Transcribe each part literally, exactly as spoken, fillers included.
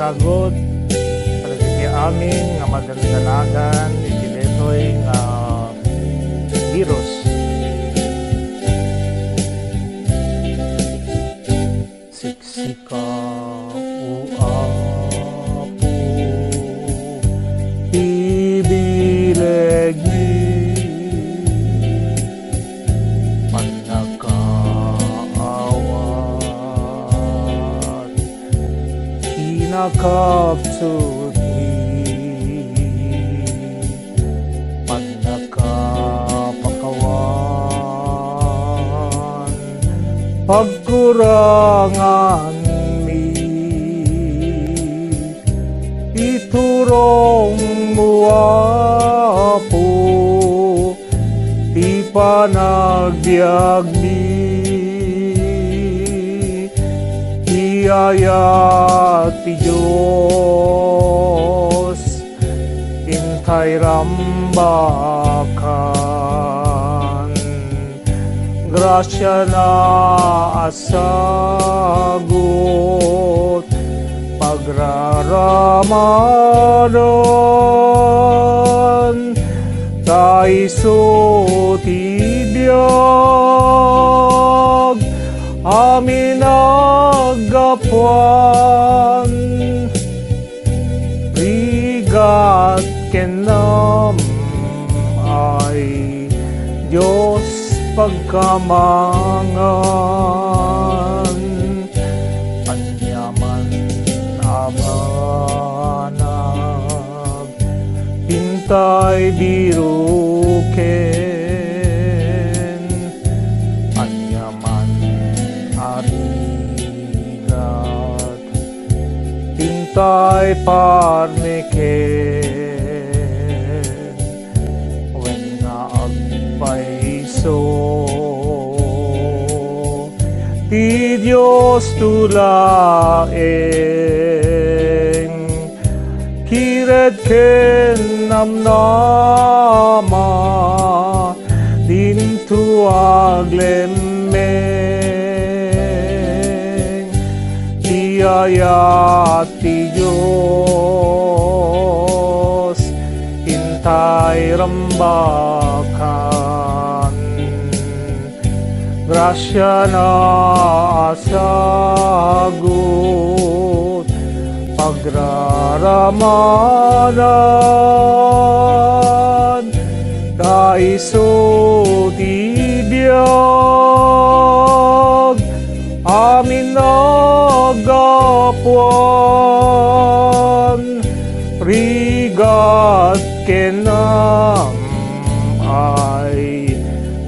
Agot kadagiti amin nga madandanagan iti daytoy nga virus. Siksika, O Apo, ti bilegmi, pannakaawat, kinakapsutmi, pannakapakawan, pagkuranganmi. Iturongmo, Apo, ti panagbiagmi. Ti ayat ti Dios, intay rambakan. Grasiana a sagut, pagraramanan, ta isu ti biag a minaggapuan. Rigat ken naam ay Dios pagkamangan, aniaman a banag, intay biruken, aniaman a rigat, intay parmeken, wen nga agpayso, ti Diosto laeng, kired ken namnama, dinto aglemmeng. Ti ayat ti Dios, intay rambakan. Grasiana a sagut, pagraramanan, ta isu ti biag a minaggapuan. Rigat ken naam ay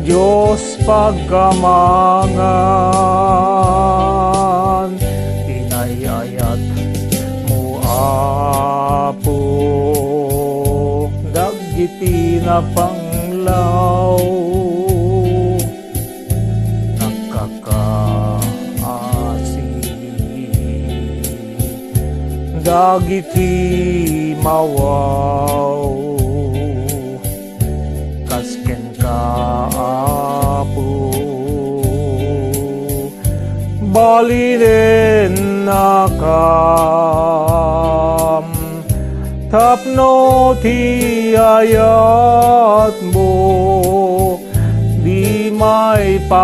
Dios pagkamangan. Inay-ayatmo, Apo, dagiti napanglaw, nagkakaasi dagiti mawaw. Kas kenka, Apo, balinennakam tapno ti ayatmo di maipaidam.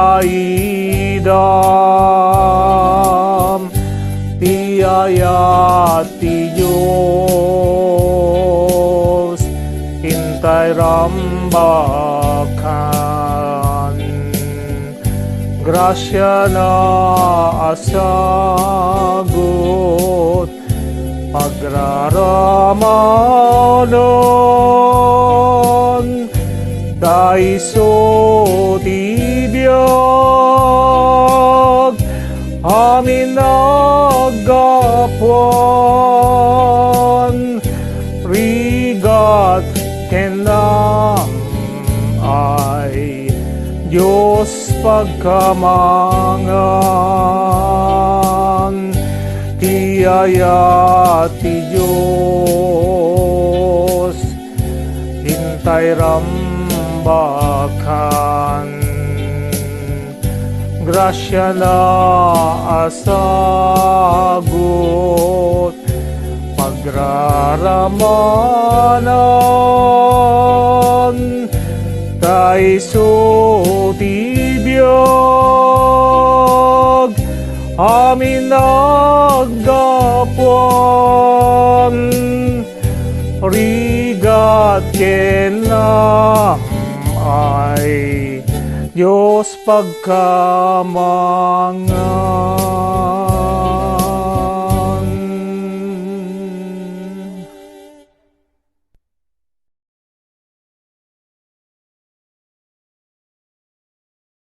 Ti ayat ti Dios, intay rambakan. Grasiana a sagut, pagraramanan, ta isu ti biag a minaggapuan. Rigat ken naam ay Dios pagkamangan. Ti ayat ti Dios, intay rambakan. Grasiana a sagut, Agraramanan ta isu ti biag amin naggapuan, rigat ken amay Dios pagkamanga.